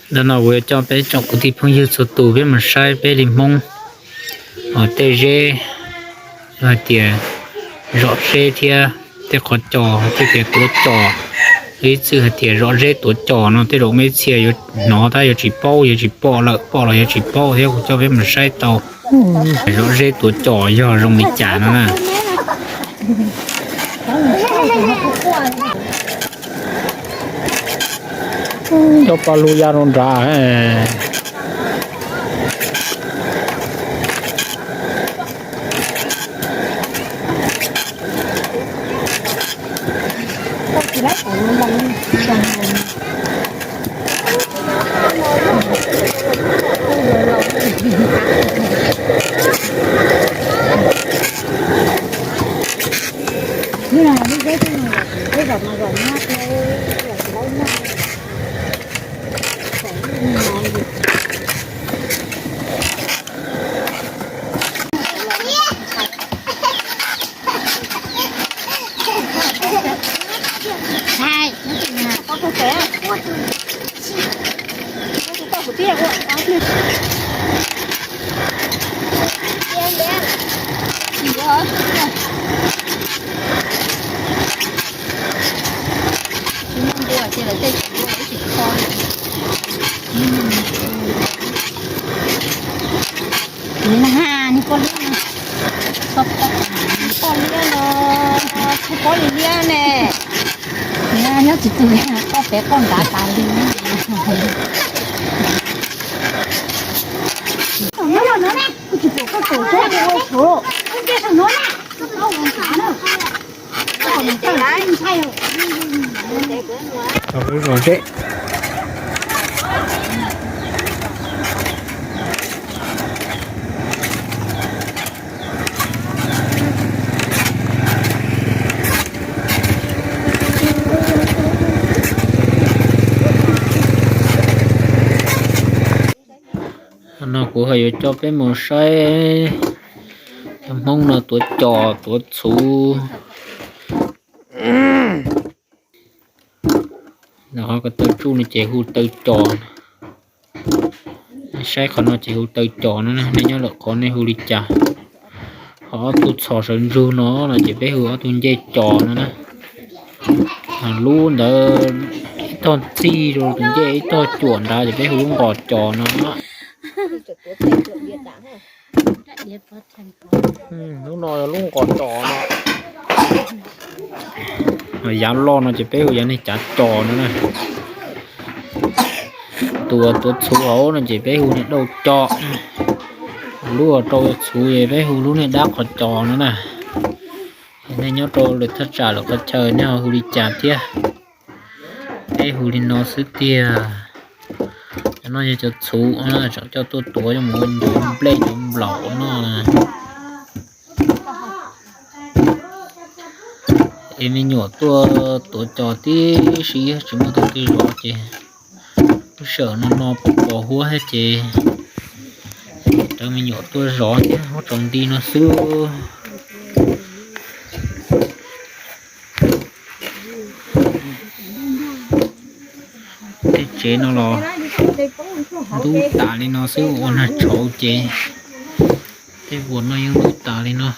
Ntawm no kuv yuav coj peb tsoom kwv tij phooj ywg txhua tus peb mus saib peb li Hmoob tej zeb, yog hais tias zom zeb thiab tej qhov cos, tej tias tuav cos. Ib txwm hais tias zom zeb tuav cos no tej zaum mej txhia yuav hnov tab yuav tsis paub, yuav tsis pom lawm, pom los yuav tsis paub thiab. Kuv coj peb mus saib tau zom zeb tuav cos yog zoo li cas no na. Cov pa lug ya rau nrad. Poj liab los tsis paub li liab ne. Nyob tsis tus li, koj pem koj ntav tas li. Zom zeb. No kuv ho yuav coj peb mus saib cov Hmoob no tuav cos tuav txhuv. Qhov ko taw tsuj no ces hu taw cos. Nej saib qhov no ces hu taw cos no na, nej nyob lawm qhov nej hu li cas? Ho ob tug txhos sawv ntsug no no ces peb hu ob tug ncej cos no na. Lub ntawd ib tog txig rau tus ncej ib tog cuam nrad ces peb hu lub nqos cos no. Lub no yog lub nqos cos no. Yav loj no ces peb hu yav niag cav cos no na. Tus tuav txhuv hauv no ces peb hu niag dauj cos. Lub rau txhuv es peb hu lub niag dab qhov cos no na. Nej nyob rau lwm thaj tsam lwm qhov chaw nej ho hu li cas thiab. Peb hu li no xwb tiag. Cov no yog cov txhuv tseem coj tuaj tuav coj mus ua ncuav nplej ncuav nplaum no. Es me nyuam tuaj tuav cos tib si tsis muaj tus twg zov ces lub sij hawm no no pos pos huab thiab ces cov me nyuam tuaj zov thiab, huab tsaus nti no xwb. Tej tsev no los ntub tas li no xwb, ua nag tshauv ces tej vuas no yeej ntub tas li no.